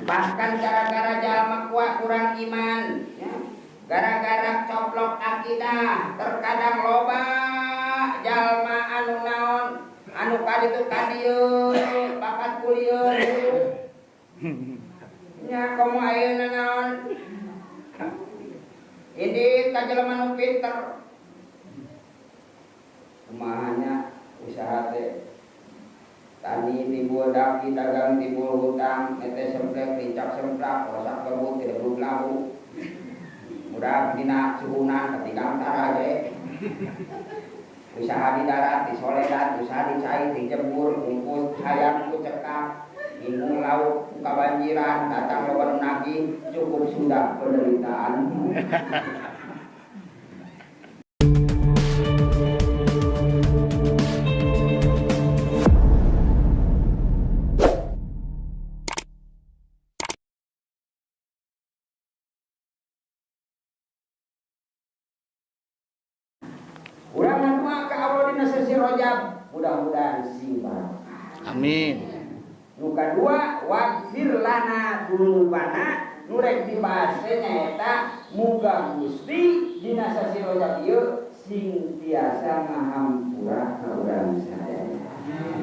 Bahkan gara-gara jalma kuat kurang iman, ya. Gara-gara coplok akidah, terkadang loba jalma anu naon, anu kaditu kadieu, bakat kulieu. Nya komo ayeuna naon? Ini ka jelema nu pinter. Kumaha nya usaha teh? Tani timbul daki, dagang timbul hutang, nete semplek, lincak semplak, rosak kebut, tidak belum lahu. Mudah dina suhunan, ketinggalan tara ge. Usaha di darat, di soledat, usaha di cai, dijemur, bungkus, hayam ku cekak, minum lauk, ku kabanjiran, datang loba nu nagih, cukup sudah penderitaan. Urang ngadoa ka Allah dina sesi Rajab, mudah-mudahan sing barokah. Amin. Nu kadua, waghfir lana dzunubana, nu rek dibahas teh nyaeta muga Gusti dina sasi Rajab ieu sing tiasa ngahampura ka urang sadaya.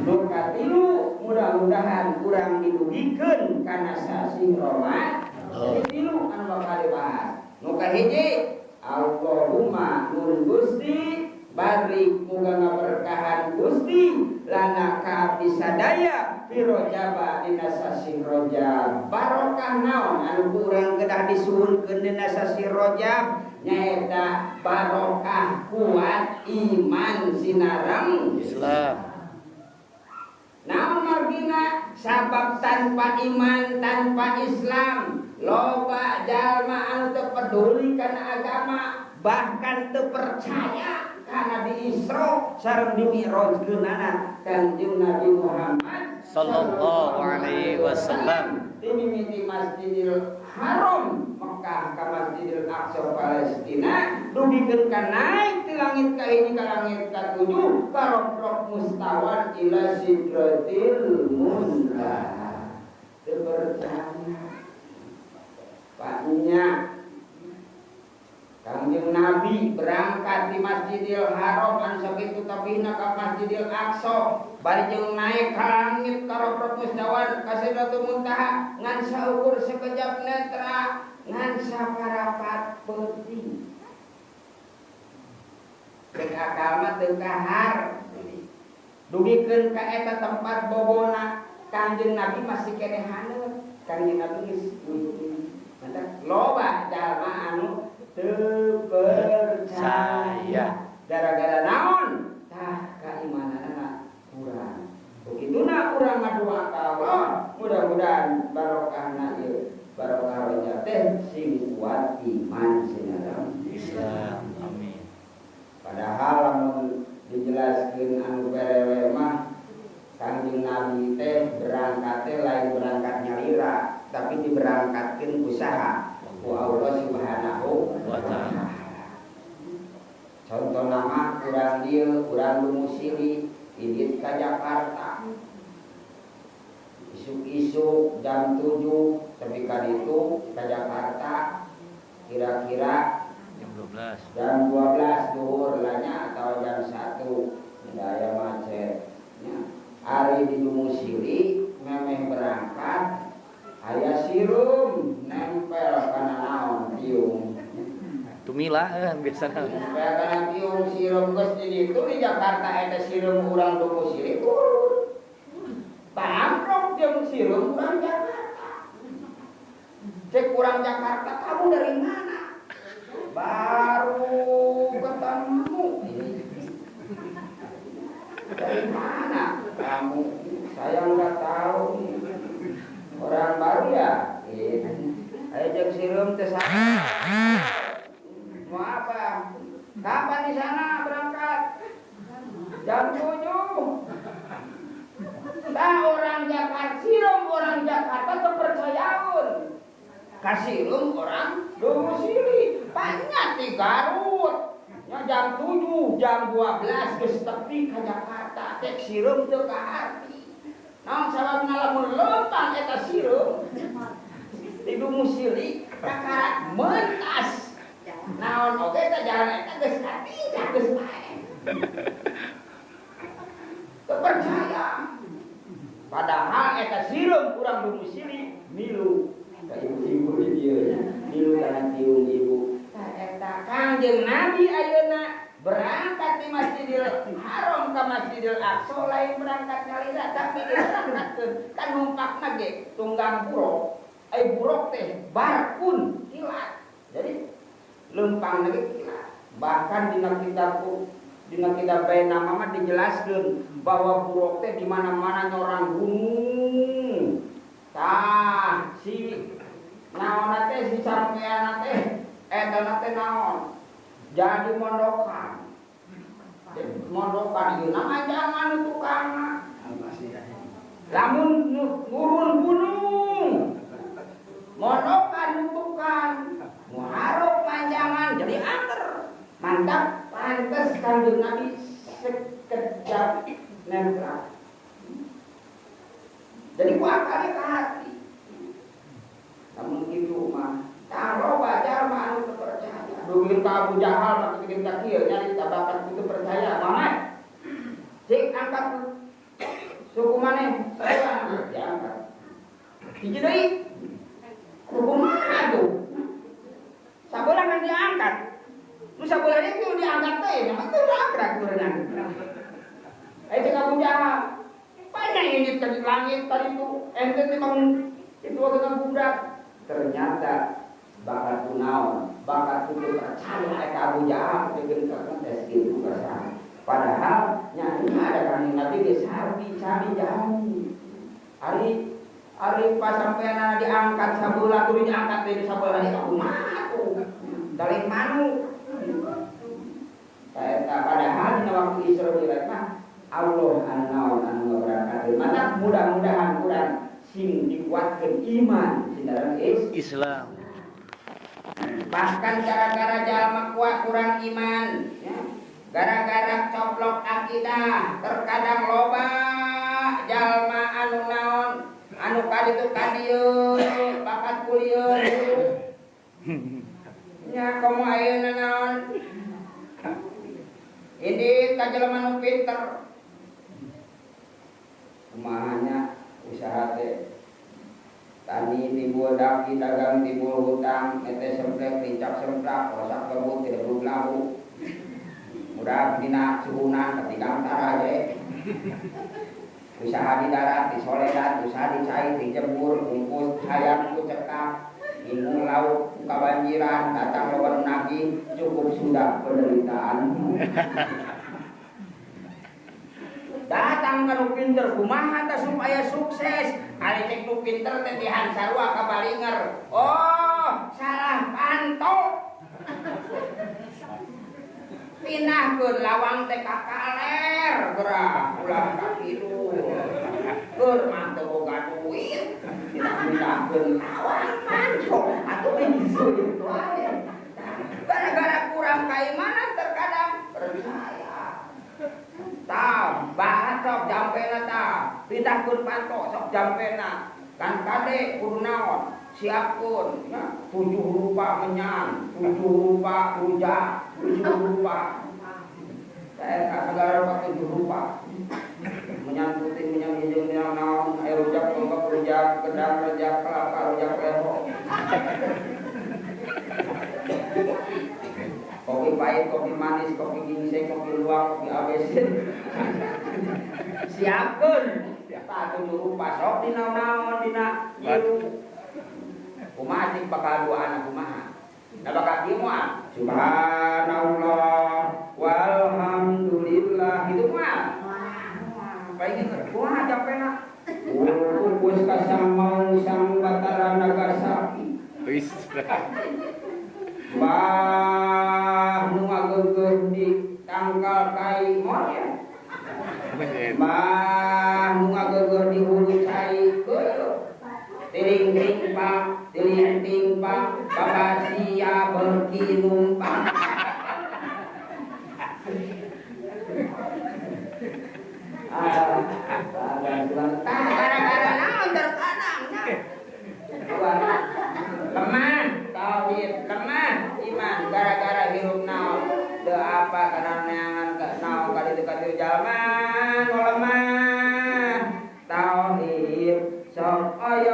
Nu katilu, mudah-mudahan urang didugikeun kana sasi Ramadan. Jadi tilu anu bakal dibahas. Nu kahiji, Allahumma nur Gusti barik muga ngaberkahan Gusti lana ka abdi sadaya fi rajaba dina sasi Rajab. Barokah naon anu kurang kedah disuhunkeun dina sasi Rajab nyaeta barokah kuat iman sinareng Islam. Naon margina sabab tanpa iman tanpa Islam loba jalma anu teu peduli kana agama bahkan teu percaya karena di Isra sareng di Mi'rajkeunana Kanjeng Nabi Muhammad sallallahu alaihi wasallam. Dimimiti Masjidil Haram Mekah ka Masjidil Aqsa Palestina dugikeun ka naik ti langit ka hiji ka langit ka tujuh karoprok mustawan ila sidratil muntaha. Teu percaya paknya Kangjeng Nabi berangkat di Masjidil Haram anu sakitu tapihna ka Masjidil Aqsa bari jeung naik ka langit ka roprok mustawan ka Sidratul Muntaha ngan saukur sekejap netra ngan saparapat peuting. Cek akal mah teu kahar. Dugikeun ka eta tempat bobona Kangjeng Nabi masih keneh haneut. Kangjeng Nabi geus wujud. Mantap loba jalma anu teu percaya gara-gara naon tah keimananana kurang. Begituna urang ngadua ka Allah mudah-mudahan barokahna ieu barokah Rajab teh sing kuat iman sinareng Islam. Amin. Padahal lamun dijelaskeun anu perewe mah Kangjeng Nabi teh berangkat teh lain berangkat nyalira tapi diberangkatkeun usaha ku Allah Subhanahu wa ta'ala. Contoh nama kurang dieu, kurang domisili, indit ka Jakarta. Isuk-isuk jam 7 tapi ka ditu ka Jakarta kira-kira jam 12. Jam 12 zuhur lah nya atau jam 1 daya macet nya. Ari di domisili memeh berangkat aya sirum nempel kana naon tiung. Tumila biasana. Nempel kana tiung sirum geus di ditu di Jakarta eta sirum urang domisili turun. Bangkrok jeung sirum urang Jakarta. Cek urang Jakarta kamu dari mana? Baru ketemu. Dari mana kamu? Saya nggak tahu. Orang baru ya? Gitu. Ayo cek sirum ke sana. Mau apa? Kapan di sana berangkat? Jam 7. Nah orang Jakarta, sirum orang Jakarta kepercayaan. Kasirum orang domisili. Banyak di Garut. Ya, jam 7, jam 12 geus tepi ka Jakarta. Cek sirum teu ka arti. Naon sababna lamun lempang eta sirum Domisili kakara mentas. Naon oge teh jalan eta geus katingkah geus paeh. Teu percaya. Padahal eta sireum urang domisili milu ka ibu-ibu di dieu nya. Milu kana tiung ibu. Tah eta Kangjeng Nabi ayeuna berangkat di Masjidil Haram ke Masjidil Aqsa lain berangkat nyalira tapi diberangkatkeun kan numpakna ge tunggang buruk. Ai buruk teh barkun kilat. Jadi lempang lagi kilat. Bahkan dina kitab nama mah dijelaskeun bahwa buruk teh di mana-mana nyorang gunung. Tah si naonna teh si sampeanna teh eta teh naon? Jadi mondokan. Jadi mondokan ieu nama jangan tukangna. Lamun nurun gunung. Mondokan tukang. Muharuk panjangan jadi angker. Mantap pantes Kanjeng Nabi sekejap nempel. Jadi ku akalnya ke hati. Namun kitu mah tah loba jalma anu teu percaya. Dugi ka Abu Jahal mah bikin ka kieu nyarita bakat kitu percaya Muhammad. Cik angkat suku maneh saeulah diangkat. Hiji deui kumaha tuh? Sabelah kan diangkat. Nu sabelah deui nu diangkat teh nya teu ragrak berenang. Ai cek Abu Jahal. Banyak ini ke langit tadi itu ente teh bangun itu dengan budak. Ternyata bakat kunaon, bakat kudu percaya ka Abu Jahal bikin kontes kitu ka. Padahal nya ada Kangjeng Nabi geus sami sami jami. Ari pas sampean diangkat sabelah kudu diangkat deui sabelah deui kumaha tuh. Daling manuk. Eta padahal dina waktu Isra Mi'raj mah Allah anu naon anu ngaberangkatkeun. Mata mudah-mudahan urang sing dikuatkeun iman sinaran Islam. Bahkan gara-gara jalma kuat kurang iman, ya. Gara-gara coplok akidah, terkadang loba jalma anu naon anu kaditu kadieu bakat kulieun. Nya komo ayeuna naon? Ini ka jelema nu pinter. Kumaha nya usaha teh tani timbul daki, dagang timbul hutang, nete semplek, lincak semplak, rosak kebut, tidak lahu. Murah dina suhunan, ketika antara aja. Usaha di darat, di soledat, usaha di cai, dijemur, bungkus, hayam, ku cekak, ingung laut, ku kabanjiran, datang loba nu nagih, cukup sudah penderitaan. Datang ka nu pinter kumaha tah supaya sukses. Ari cek nu pinter teh dihan sarua ka balinger. Oh, salah panto. Pinahkeun lawang teh ka kaler geura ulah ka kidul. Keur mah teu boga duit, pindah-pindahkeun lawang panto atuh itu wae. Gara-gara kurang keimanan terkadang percaya. Tah, bahat sok jampena tah, pindahkeun panto sok jampena. Kan kade kudu naon? Siapkeun ya, 7 rupa menyan, 7 rupa rujak, 7 rupa. Eta sagala rupa 7 rupa. Menyan putih, menyan hijau, menyan naon, air rujak, tombak rujak, gedang rujak, kelapa rujak, leho. Kopi pahit, kopi manis, kopi ginseng, kopi luwak, kopi ABC. Siapkeun. Tah 7 rupa sok dina naon dina ieu. Kumaha cik bakal dua anak kumaha? Nah bakal kieu moal. Subhanallah walhamdulillah kitu moal. Paling kumaha capena? Bungkus ka sang sang Batara Nagasaki. Wis. Bah nu ngageugeuh di tangkal kai monyet. Bah nu ngageugeuh di hulu cai keuleuh. Tiring ting pak, tiring ting pak, bapak sia beuki numpang. Gara-gara naon terkadang nya.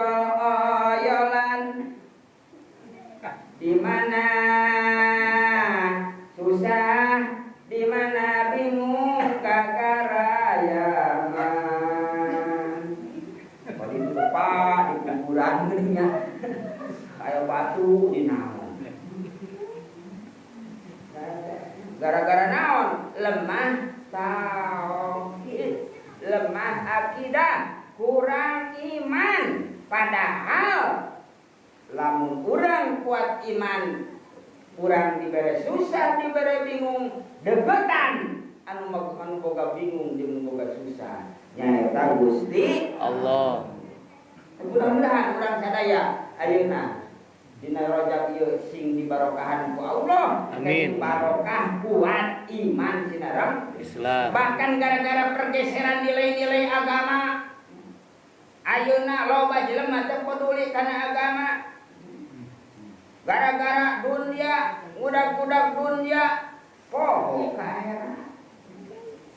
oyol-oyolan, di mana susah, di mana bingung kagarayaman. Kalau itu pak di kuburan geuning nya, kayak batu di naon. Gara-gara naon? Lemah tauhid, lemah akidah, kurang iman. Padahal lamun kurang kuat iman, kurang dibere susah, dibere bingung, debetan anu anu boga bingung jeung boga susah nyaeta Gusti Allah. Mudah-mudahan urang sadaya ayeuna dina Rajab ieu sing dibarokahan ku Allah. Amin. Barokah kuat iman sinareng Islam. Bahkan gara-gara pergeseran nilai-nilai agama ayeuna loba jelema teu peduli kana agama. Gara-gara dunia, ngudag-ngudag dunia, poho ka akhirat.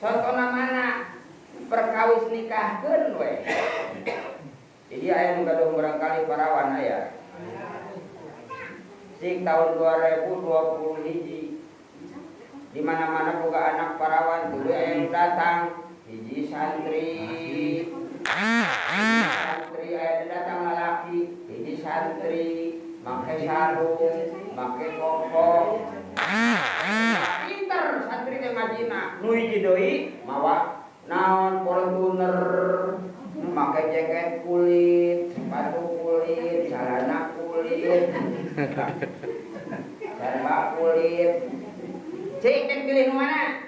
Contohna mana? Perkawis nikahkeun we. Jadi aya nu gaduh barangkali parawan aya. Sik tahun 2020 hiji. Di mana-mana boga anak parawan tuluy aya nu datang, hiji santri. Santri aya nu datang lalaki, hiji santri make sarung, make koko. Pinter santri teh ngajina. Nu hiji deui mawa naon Fortuner, make jaket kulit, sepatu kulit, celana kulit, serba kulit. Cik nek pilih nu mana?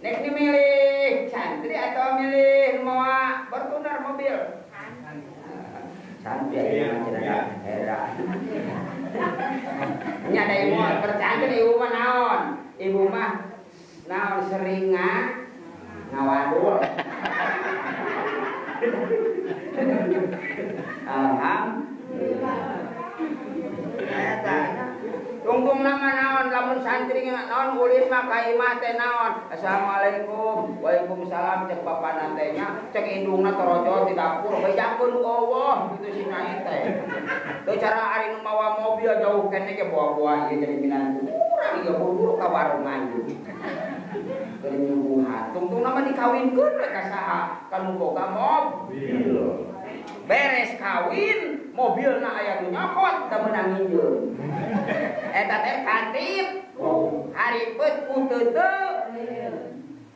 Nek milih santri atau milih mawa Fortuner mobil? Santri aja cenah era. Nya da ibu percaya ibu mah naon? Ibu mah naon seringa ngawadul. Alhamdulillah. Eta tungtung nama naon lamun santri naon ulin mah ka imah teh naon. Assalamualaikum. Waalaikumsalam cek bapana teh nya, cek indungna torojol di dapur bejakeun ku Allah kitu si nyai teh. Teu cara ari nu mawa mobil jauh keneh ge bawa-bawa ieu jadi minantu. Urang ieu buru ka warung anjeun. Keur nyuguhan. Tungtung nama dikawinkeun we ka saha? Ka nu boga mobil. Beres kawin, mobilna aya nu nyokot da meunang nginjeun. Eta teh kantip, haripet ku teu.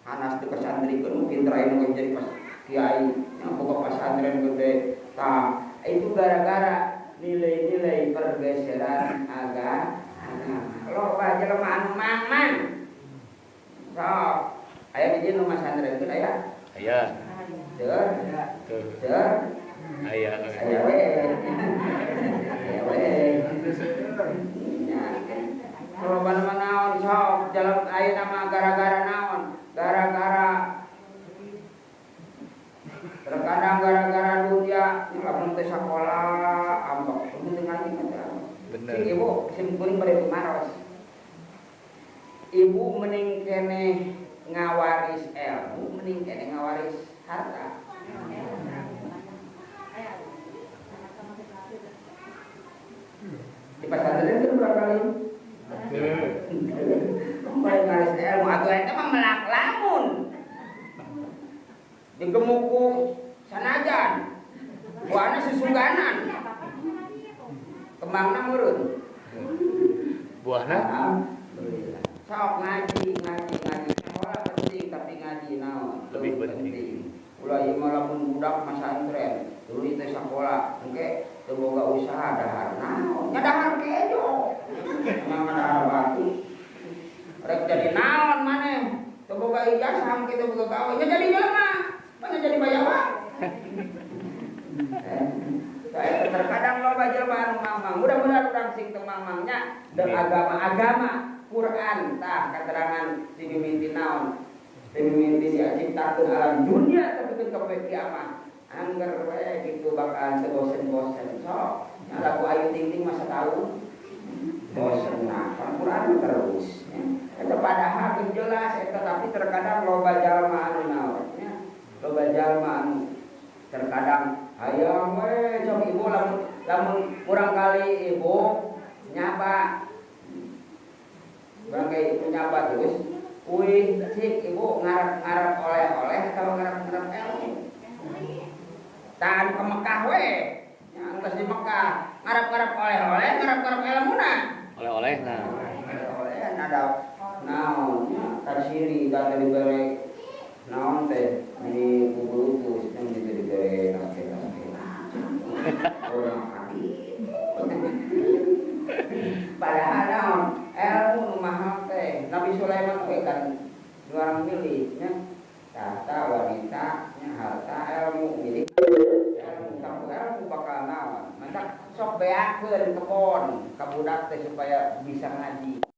Hanas teu kasantrikeun nu pinter aya nu jadi pas kiai, yang boga pasantren gede. Tah, itu gara-gara nilai-nilai pergeseran agama. Loba jelema anu mang-mang. Sok, aya di dieu nu masantrenkeun aya? Aya. Teu. Teu. Aya. Aya we. Aya we. Loba nama naon sok jalan aya nama gara-gara naon? Gara-gara terkadang gara-gara dunia lamun teh sakola ambek teu ngaji teh. Bener. Sing ibu sim kuring bade tumaros. Ibu mending keneh ngawaris ilmu, mending keneh ngawaris harta. Di pasantren teu berapa kali? Kembali ngawaris ilmu atuh eta mah melak lamun. Digemuku sanajan. Buana susuganan. Kembangna meureun. Buahna? Alhamdulillah. Sok ngaji, ngaji, ngaji. Sekolah penting tapi ngaji naon? Lebih penting. Ulah ieu mah lamun budak masantren, tuluy teh sakola, engke teu boga usaha dahar naon? Nya dahar kejo. Mah dahar batu. Rek jadi naon maneh? Teu boga ijazah engke teu boga gawe, nya jadi jelema. Mana jadi bayawa? Saya terkadang loba jelema anu mamang. Mudah-mudahan urang sing teu mamangnya dan agama-agama Quran tah keterangan si mimiti naon. Si mimiti diciptakeun alam dunia tepikeun ka poe kiamat. Angger we kitu bakalan sebosen-bosen sok. Nya lagu Ayu Ting Ting masa tahun bosen nah, kan Quran terus. Eta padahal geus jelas eta tapi terkadang loba jalma anu naon nya. Loba jalma anu terkadang Hayang we cok ibu, lamun lamun kurang kali ibu nyaba. Kurang kali ibu nyaba terus uih cik ibu ngarep-ngarep oleh-oleh atau ngarep-ngarep ilmu. Tahan ke Mekah we. Nya enggeus di Mekah, ngarep-ngarep oleh-oleh, ngarep-ngarep ilmuna. Oleh-oleh nah. Oleh-oleh ada naon nya kasiri kata dibere naon teh di bubulutus yang itu dibere kasih kasih. Orang padahal naon ilmu nu mahal teh. Nabi Sulaiman we kan orang milih nya tahta, wanita nya, harta, ilmu. Milih ilmu, kamu ilmu bakal naon. Mantap, sok beakeun kebon ka budak teh supaya bisa ngaji.